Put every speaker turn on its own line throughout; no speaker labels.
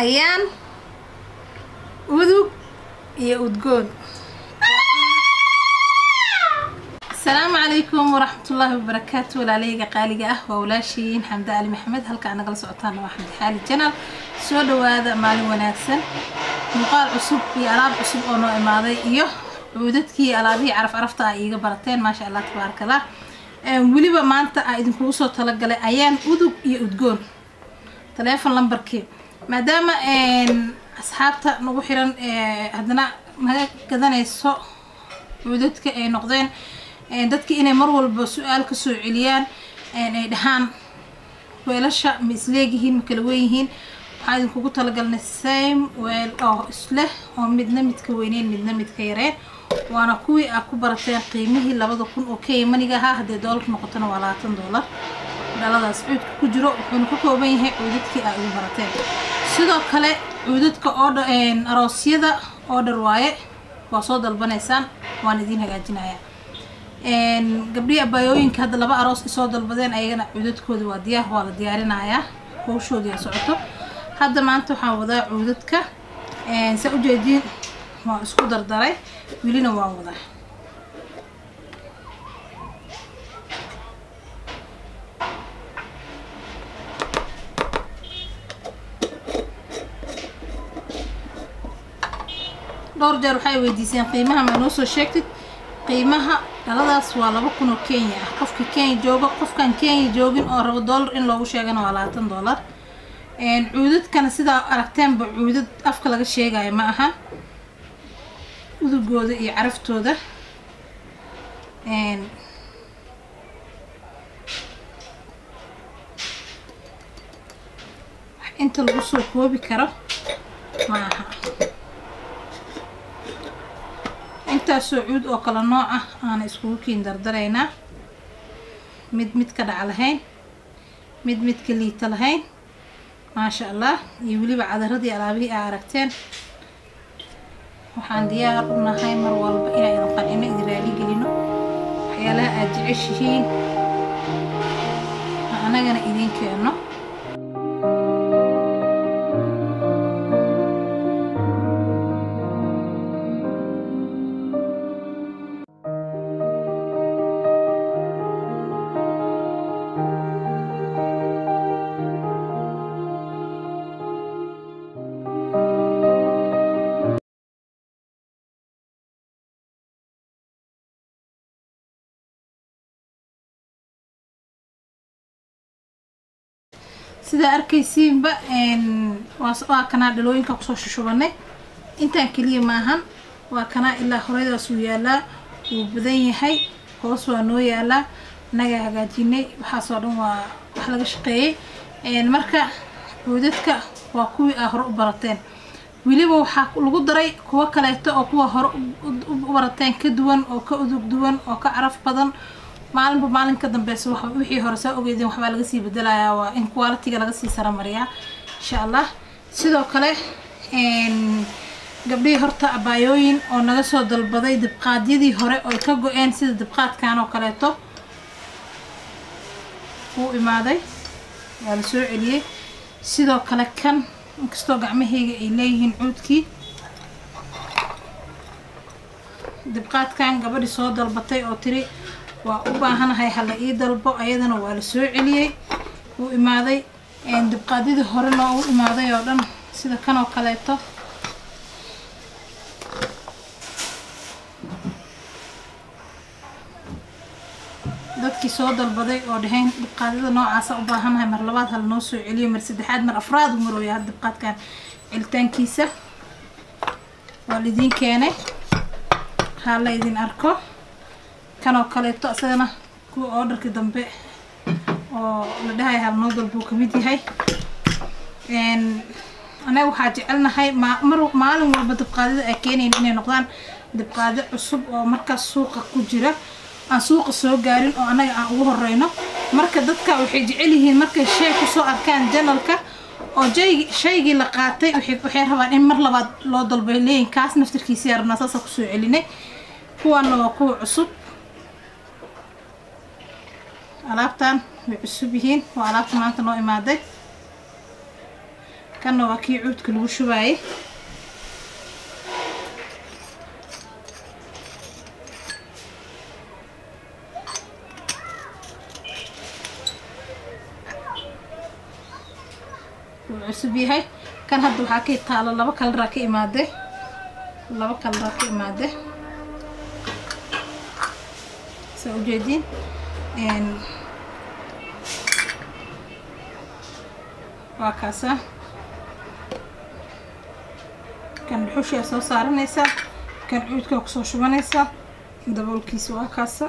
Ayaan udug iyo udgoon. Asalaamu calaykum waraxmatullaahi wabarakaatu. Walaaleyga qaaliga ah waa walaashiin Xamde Cali Maxamed, halka aad nagala socotaan waa Xamdi Xaali Channel. Soo dhawaada, maalin wanaagsan, muuqaal cusub iyo alaab cusub oo noo imaaday iyo cuudadkii alaabihii caraf carafta ay iiga barateen, maasha allah tabaaraka allah. Weliba maanta aa idinkugu soo talagalay ayaan udug iyo udgoon taleefon lambarkii, maadaama asxaabta nagu xiran haddana naga gadanayso cuudadka ay noqdeen dadki inay mar walba su-aal kasoo celiyaan, ay dhahaan weelasha ma isleegyihiin, ma kala weyn yihiin. Waxaa idinkugu talagalnay same weel oo isleh oo midna midka weyneyn midna midka yareen, waana kuwii aa ku barateen qiimihii 2000 oo kenya maniga ahaa. Haddii doolarka noqotona waa $20 dhaladaas cuudka ku jiro. Wuxuuna ka kooban yahay cuudadkii aa igu barateen. Sidoo kale cuudadka oo aroosyada order waaye, waa soo dalbanaysaan, waan idiin hagaajinayaa. Gabdhihii abaayooyinka hadda laba aroos isoo dalbadeen, ayagana cuudadkooda waa diyaar, waa la diyaarinayaa, hawshoodii aa socoto. Hadda maanta waxaan wadaa cuudadka, saa ujeediin waan isku dardaray, welina waan wadaa. Dhowr jeer waxay weydiiseen qiimaha, ma noo soo sheegtid qiimaha dhaladaas? Waa 2000 oo kenya ah qofka Kenya joogo. Qofkaan Kenya joogin oo rabo dollar in loogu sheegana waa $20. Cuudadkana sidaa aragteenba cuudad afka laga sheegayo ma aha, udugooda iyo caraftooda. Wax inta lagu soo koobi karo ma aha. Intaasoo cuud oo kala nooc ah aana iskugu kiin dardaraynaa, mid mid ka dhac lahayn, mid mid ka liita lahayn, maasha allah. Iyo weliba cadaradii alaabihii aa aragteen. Waxaan diyaar u nahay mar walba inaan idin qancino, idin raali gelino, waxyaalaha aad jeceshihiin anagana idiin keeno. Sidaa arkaysiinba waa kanaa dhalooyinka kusoo shushubanay. Intaan keliya maahan, waa kanaa ilaa horeydaasuu yaalaa, wuu badan yahay, hoos waa noo yaalaa, annagaa hagaajinay. Waxaasoo dhan waa wax laga shaqeeyey. Marka cuudadka waa kuwii aa hore u barateen, weliba waxaa lagu daray kuwo kaleeto oo kuwa hore u barateen ka duwan oo ka udug duwan oo ka caraf badan. Maalinba maalin ka dambeysa wixii hore saa ogeydeen waxbaa laga sii bedelayaa, waa in quality-ga laga sii saramariyaa insha allah. Sidoo kale gabdhihii horta abaayooyin oo naga soo dalbaday dibqaadyadii hore oo ka go-een, sida dibqaadkan oo kaleeto, wuu imaaday, waa la soo celiyey. Sidoo kale kan, inkastoo gacmahayga ay leeyihiin cuudkii, dibqaadkan gabadhi soo dalbatay oo tiri waa u baahanahay hala ii dalbo, ayadana waa la soo celiyey, wuu imaaday. Dibqaadyadii hore noo u imaaday oo dhan, sida kan oo kaleeto, dadkii soo dalbaday oo dhaheen dibqaadyada noocaasa u baahanahay, mar labaad hala noo soo celiyo, mar saddexaad, mar afraad u marooya had dibqaadkan celitaankiisa, waa laidiin keenay, ha la idin arko. Kan oo kaleeto isagana kuwa orderkii dambe oo la dhahay hala noo dalbuu kamid yahay. Anaga waxaa jecelnahay mar maalin walba dibqaadyada ay keenayn inay noqdaan dibqaadyo cusub oo markaas suuqa ku jira aan suuqa soo gaarin oo annaga aan ugu horeyno. Marka dadka waxay jecel yihiin markay shay kusoo arkaan channelka oo shaygii la qaatay, waxay rabaan in mar labaad loo dalbay, leeyihin kaas naftirkiisii rabnaa, saasa kusoo celinay. Kuwaana waa kuwa cusub, alaabtan way cusub yihiin, waa alaabta maanta noo imaaday. Kanna waa kii cuudka lagu shubaayay. Wuu cusub yahay kan. Hadda waxaa ka taalo laba kalaraa ka imaade, laba kalaraa ka imaade, saa ujeediin. Waa kaasa. Kan dhuxushaa soo saaranaysaa, kan cuudkaa kusoo shubanaysaa, daboolkiisa waa kaasa.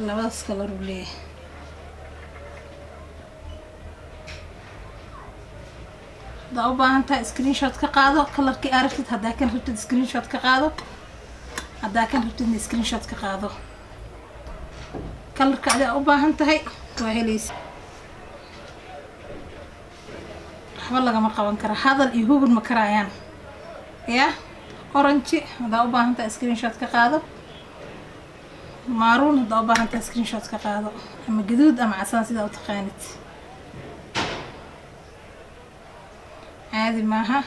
Labadaas kalar uu leeyahay. Haddaa u baahan tahay screenshot ka qaado kalarkii aa rabtid. Haddaa kan rabtid screenshot ka qaado, haddaa kan rabtidna screenshot ka qaado. Kalarka adaa u baahan tahay waa helaysa. Waxba lagama qaban kara, hadal iyo hubin ma karayaan. Ya orange haddaa u baahan tahay screenshot ka qaado, maroon haddaa u baahan tahay screenshot ka qaado, ama gaduud ama casaan sidaa u taqaanid. Caadi maaha,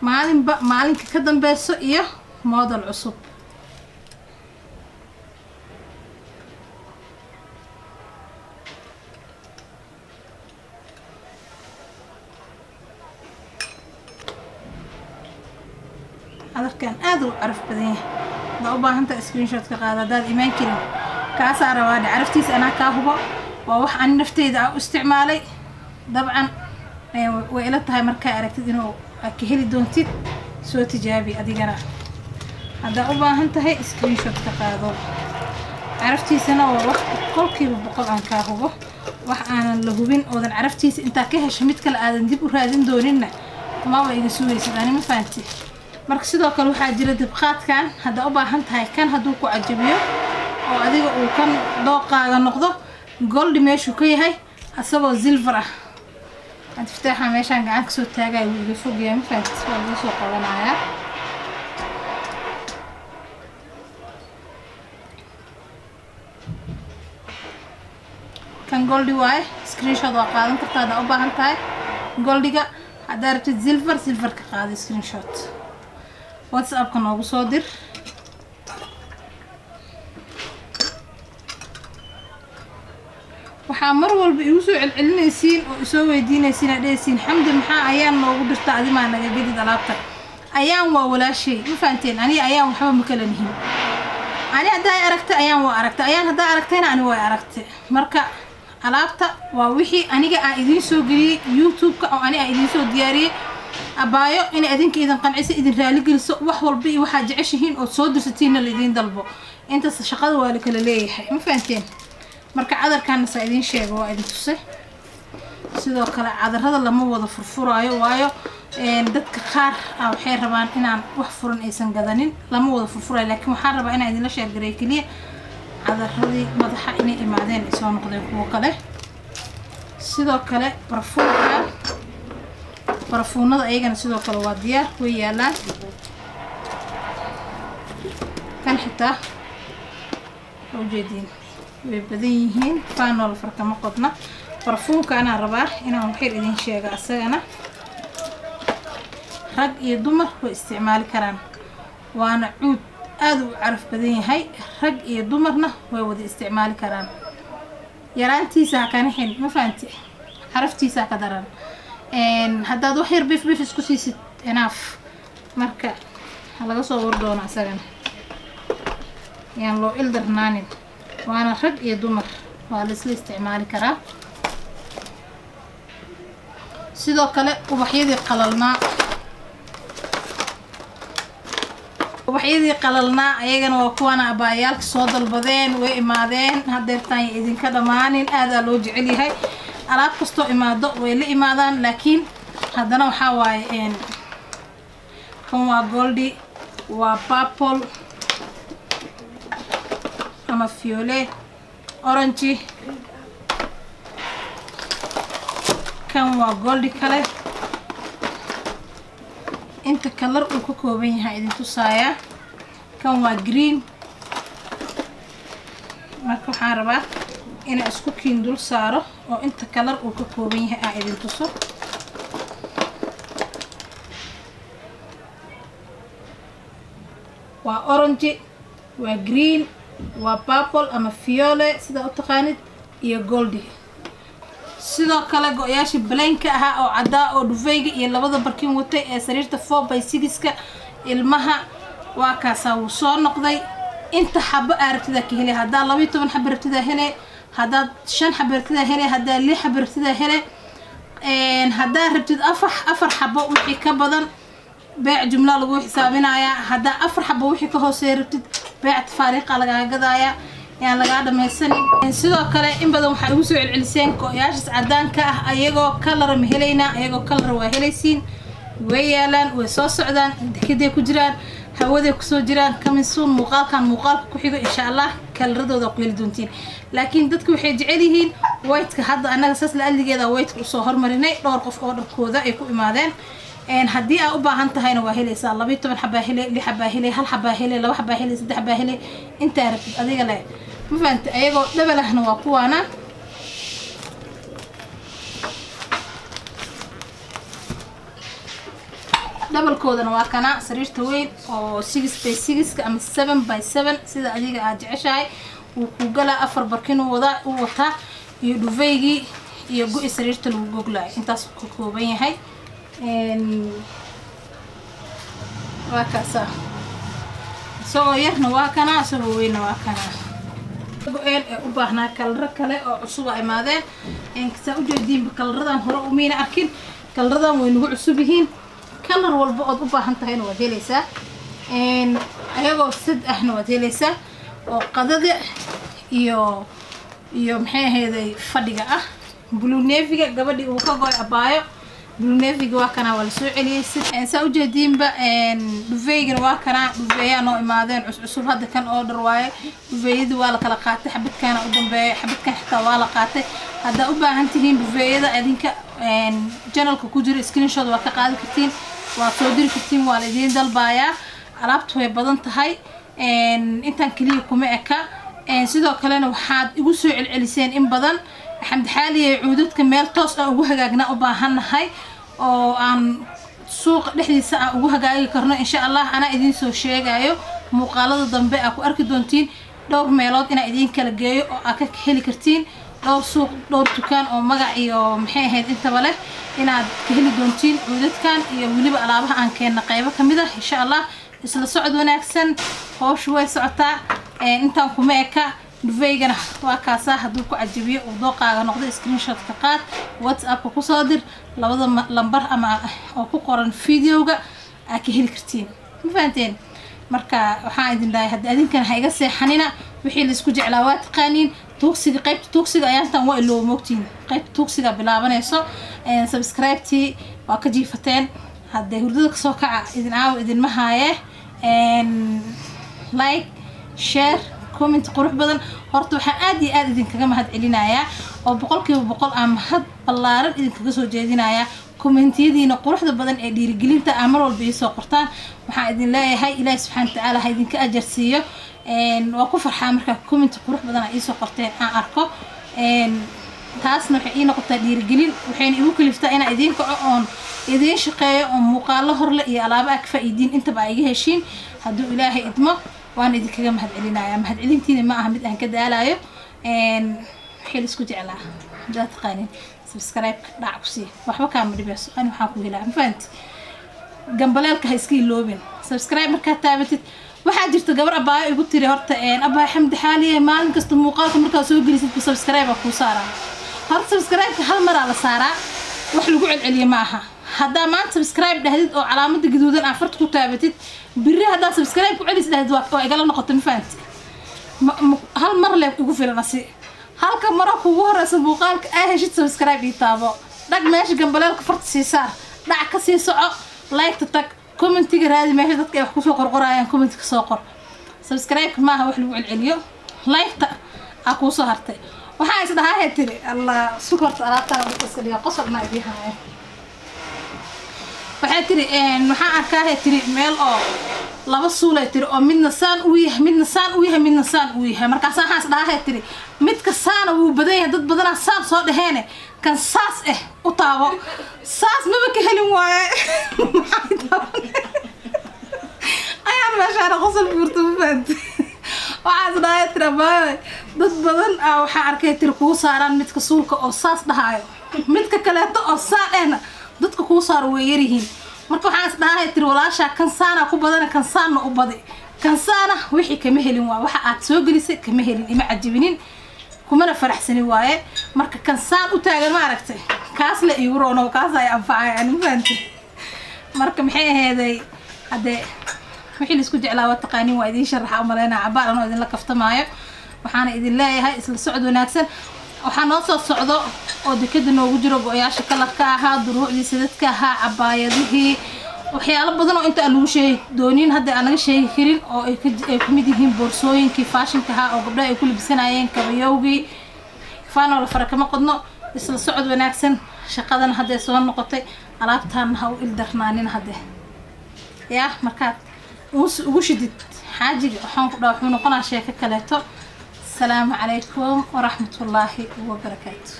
maalinba maalinka ka dambeyso iyo model cusub. Cadarkan aad u caraf badan yahay. Haddaa u baahan tahay screenshot ka qaado. Haddaad imaan karin, kaasaa rabaa dhe, caraftiisa anaa kaa hubo. Waa wax ani nafteyda aan u isticmaalay. Dabcan way ila tahay markaa aragtid inuu aad ka heli doontid. Soo tijaabi adigana. Haddaa u baahan tahay screenshot ka qaado. Caraftiisana waa wax 100% aan kaa hubo. Wax aanan la hubin oodan caraftiisa intaa ka hesho mid kale aadan dib u raadin dooninna maba iga sugaysid ani, ma fahanti? Marka sidoo kale waxaa jira dibqaadkan. Haddaa u baahan tahay kan, hadduu ku cajabiyo oo adiga uu kan dooqaaga noqdo, goldi meeshuu ka yahay asagoo silver ah. Cabdifataaxa meeshaan gacan kasoo taagaya, wuu iga fogyahay, ma fahanti? Waa laga soo qabanayaa. Kan goldi waaye, screenshot waa qaadan kartaa haddaa u baahan tahay goldiga. Haddaa rabtid silver, silver ka qaada screenshot, WhatsAppka noogu soo dir. Waxaa mar walba igu soo celcelinaysiin oo isoo weydiinaysiin aa dhehaysiin, "Xamdi, maxaa Ayaan noogu dirta? Adimaa naga gedid alaabta." Ayaan waa walaashay, ma fahanteen? Aniga Ayaan waxba ma kala nihin. Ani haddaa aragtay Ayaan waa aragtay, Ayaan haddaa aragtayna ani waa aragtay. Marka alaabta waa wixii aniga aan idiin soo geliyey YouTube-ka oo ani aan idiin soo diyaariyey, abaayo, inay idinka idin qanciso, idin raaligeliso, wax walba iyo waxaad jeceshihiin ood soo dirsatiinna laidiin dalbo. Intaas shaqada waa la kala leeyahay, ma fahanteen? Marka cadarkaana saa idiin sheega, waa idin tusay. Sidoo kale cadarada lama wada furfuraayo, waayo dadka qaar ah waxay rabaan inaan wax furan aysan gadanin. Lama wada furfurayo, laakiin waxaan rabaa inaan idinla share gareeyo keliya cadaradii madaxa inay imaadeen, ay soo noqdeen kuwo kale. Sidoo kale barfuunka, barafuunada ayagana sidoo kale waa diyaar, way yaalaan. Kan xitaa waa ujeediin, way badan yihiin, faanool farkama qodna. Barfuunka anaa rabaa inaan waxyar idin sheego asagana. Rag iyo dumar way isticmaali karaan, waana cuud aada u caraf badan yahay. Rag iyo dumarna way wada isticmaali karaan. Yaraantiisa ha kana xin, ma fahanti? Caraftiisa ka daran. Haddaad wax yar bif bif isku siisid, enough. Marka ha laga soo war doono asagana, yaan loo il darnaanin. Waana rag iyo dumar, waa la isla isticmaali karaa. Sidoo kale ubaxyadii qalalnaa, ubaxyadii qalalnaa ayagana waa kuwana abaayaalka soo dalbadeen, way imaadeen hadeertaan. Ya idinka dhammaanin, aadaa loo jecel yahay. Alaab kastoo imaado way la imaadaan, laakiin haddana waxaa waaye kan waa goldi, waa purple ama violet, orange. Kan waa goldi kale. Inta kalar uu ka kooban yahay idin tusaaya. Kan waa green. Marka waxaan rabaa inaan isku kiin dul saaro oo inta kalar uu ka kooban yahay aan idin tuso. Waa orange, waa green, waa purple ama violet sida u taqaanid, iyo goldi. Sidoo kale go-yaashii blanka ahaa oo caddaa oo dhufeyga iyo labada barkin watay ee sariirta 4x6ka ilmaha waa kaasaa, wuu soo noqday. Inta xabo aa rabtidaa ka hele, haddaa 12 xabo rabtidaa hele, haddaad 5 xabo rabtidaa hele, haddaa 6 xabo rabtidaa hele, haddaa rabtid 4 xabo wixii ka badan beec jumla lagu xisaabinayaa. Haddaa 4 xabo wixii ka hooseeya rabtid beec tafaariiqa lagaaga gadayaa, yaan lagaa dhamaysanin. Sidoo kale in badan waxaa igu soo celceliseen go-yaashaas cadaanka ah ayagoo kalara ma helaynaa, ayagoo kalara waa helaysiin, way yaalaan, way soo socdaan, dekeday ku jiraan, hawaday kusoo jiraan. Coming soon, muuqaalkan muuqaalka ku xigo insha allah kalaradooda ku heli doontiin. Laakiin dadku waxay jecel yihiin whiteka. Hadda annaga saas la adligeeda whiteka usoo hormarinay, dhowr qof oo dharkooda ay ku imaadeen. Haddii aa u baahan tahayna waa helaysaa, 12 xabaa hele, 6 xabaa hele, 1 xabaa hele, 2 xabaa hele, 3 xabaa hele, intaa rabtid adiga le, ma fahamtay? Ayagoo dhabalahna waa kuwaana. Dhabalkoodana waa kana sariirta weyn oo 6x6 ama 7x7 sida adiga aad jeceshahay. Wuu ku galaa, 4 barkin uu wadaa, uu wataa iyo dhufaygii iyo go-i sariirta lagu goglaayo, intaas ka kooban yahay. Waa kaasa, isagoo yarna waa kana, isagoo weynna waa kana. Go-een ee u baahnaa kalaro kale oo cusub a imaadeen. Saa ujeediinba kalaradan hore umayna arkin, kalaradan way nagu cusub yihiin. Kalar walba ood u baahan tahayna waad helaysaa, ayagoo sad ahna waad helaysaa oo qadada iyo maxay ahayday fadhiga ah. Blue neviga gabadhii uu ka goy abaayo, blue neviga waa kanaa, waa lasoo celiyey. Saa ujeediinba dhufeygana waa kanaa, dhufeeyaa noo imaadeen cuscusub hadda kan oo dhar waaye. Dhufeeyadii waa la kala qaatay, xabadkaana u dambeeya, xabadkan xitaa waa la qaatay. Haddaa u baahan tihiin dhufeeyada adinka janalka ku jira screenshot waa ka qaadi kartiin, waa soo diri kartiin, waa la idiin dalbaayaa. Alaabtu way badan tahay, intaan keliya kuma eka. Sidoo kalena waxaad igu soo celceliseen in badan Xamdi Xaaliye cuudadka meel toos ah ugu hagaagna u baahannahay oo aan suuqa dhexdiisa aan ugu hagaagi karno. Insha allah anaa idiin soo sheegayo muuqaalada dambe aa ku arki doontiin dhowr meelood inaa idiin kala geeyo oo aa ka heli kartiin dhowr suuq, dhowr dukaan oo magac iyo maxay ahayd intaba leh inaad ka heli doontiin cuudadkan iyo weliba alaabaha aan keenna qaybo kamid ah insha allah. Isla socod wanaagsan, howshu way socotaa, intaan kuma eka. Dhufeygana waa kaasaa, hadduu ku cajabiyo uu dooqaaga noqdo screenshot ka qaad, whatsappka kusoo dir labada lambar ama oo ku qoran videoga aa ka heli kartiin, ma fahanteen? Marka waxaan idin dhahay hadda adinkana ha iga seexanina, wixii laisku jeclaa waa taqaaniin. Tuugsiga, qaybta tuugsiga ayaantan waa ilooba moogtiin, qaybta tuugsiga bilaabanayso. Subscribe-tii waa ka jiifateen, haddee hurdada kasoo kaca idin aawo idinma haaye. Like, share, comment qurux badan. Horta waxaan aad iyo aad idinkaga mahad celinayaa oo 100% aan mahad ballaaran idinkaga soo jeedinayaa kommentiyadiina quruxda badan ee dhiirigelinta aa mar walba iisoo qortaan. Waxaan idin leeyahay ilaahi subxaana watacaala ha idinka ajar siiyo. Waa ku farxaa markaa comment qurux badan aa iisoo qorteen aan arko, taasna waxay ii noqotaa dhiirigelin, waxayna igu kaliftaa inaan idiin kaco oon idiin shaqeeyo oo muuqaalo horle iyo alaabo aa ka faa'iidiin intaba aa iga heshiin hadduu ilaahay idmo. Waan idinkaga mahad celinayaa, mahad celintiina ma aha mid aan ka daalayo. Wixii la isku jeclaa haddaad taqaanin subscribe-ka dhac ku sii, waxba kaama dhibeyso, ani waxaan ku helaa, ma fahanti? Gambaleelka ha iska iloobin subscribe markaad taabatid. Waxaa jirta gabar abaayo igu tiri horta abaayo Xamdi Xaaliye maalin kasta muuqaalka markaad soo gelisid ba subscribe aa kuu saaraa. Horta subscribe-ka hal maraa la saaraa, wax lagu celceliyo ma aha. Haddaa maanta subscribe dhahdid oo calaamada gaduudan aa farta ku taabatid, biri haddaa subscribe ku celis dhahdid waa igala noqota, ma fahanti? Hal mar le igu filan asi, halka maro kugu horeysa muuqaalka aa heshid subscribe ii taabo, dhag meesha gambaleelka farta sii saar, dhac ka sii soco, like-ta tag, commentiga raadi meesha dadka ay wax kusoo qorqorayaan, commentka soo qor. Subscribe-ka maaha wax lagu celceliyo, like-ta aa kuusoo hartay. Waxaa is dhahaa tiri allah sukorta alaabtaan dadka iska dhiga qosolna idii haayo. Waxay tiri waxaan arkaa tiri meel oo Laba suulay tiri oo midna saan uu yahay, midna saan uu yahay, midna saan uu yahay. Markaas waxaas dhahay tiri midka saana wuu badan yahay, dad badanaa saan soo dhaheene, kan saas eh u taabo. Saas maba ka helin waaye. Maxay taaban ayaan meeshaana qosol buurta, ma fahantay? Waxaas dhahay tiri abaayo, dad badan aa waxaa arkay tiri kuu saaraan midka suulka oo saas dhahaayo, midka kaleeto oo saan ehna dadka kuu saaro way yaryihiin. Marka waxaan is dhahay tiri walaashaa kan saana ku badana, kan saanna u badi. Kan saana wixii kama helin waa waxa aad soo gelisay kama helin, ima cajibinin kumana faraxsani waaye. Marka kan saan u taagan ma aragtay, kaas la iigu roono, kaas ay anfacay, ma fahantay? Marka maxay aheeday, haddee wixii laisku jeclaa waa taqaanin, waa idiin sharaxa umaleynaa cabaar anoo idinla kaftamaayo. Waxaana idin leeyahay isla socod wanaagsan. Waxaa noo soo socdo oo dekada noogu jiro go-yaasha kalarka ahaa, duruucdii sadadka ahaa, cabaayadihii, waxyaalo badan oo inta aan lagu sheegi doonin, hadda aan laga sheegi karin, oo ay kamid yihiin boorsooyinkii faashinka ahaa oo gabdhaha ay ku labisanayeen, kabayowgii faanoo la fara kama qodno. Isla socod wanaagsan. Shaqadana hadday soo noqotay, alaabtaana ha u ildarnaanin hadde yaa markaad uus ugu shidid xaajiga, waxaan ku dhaha wuxuu noqonaa sheeko kaleeto. Asalaamu calaykum waraxmatullaahi wabarakaatu.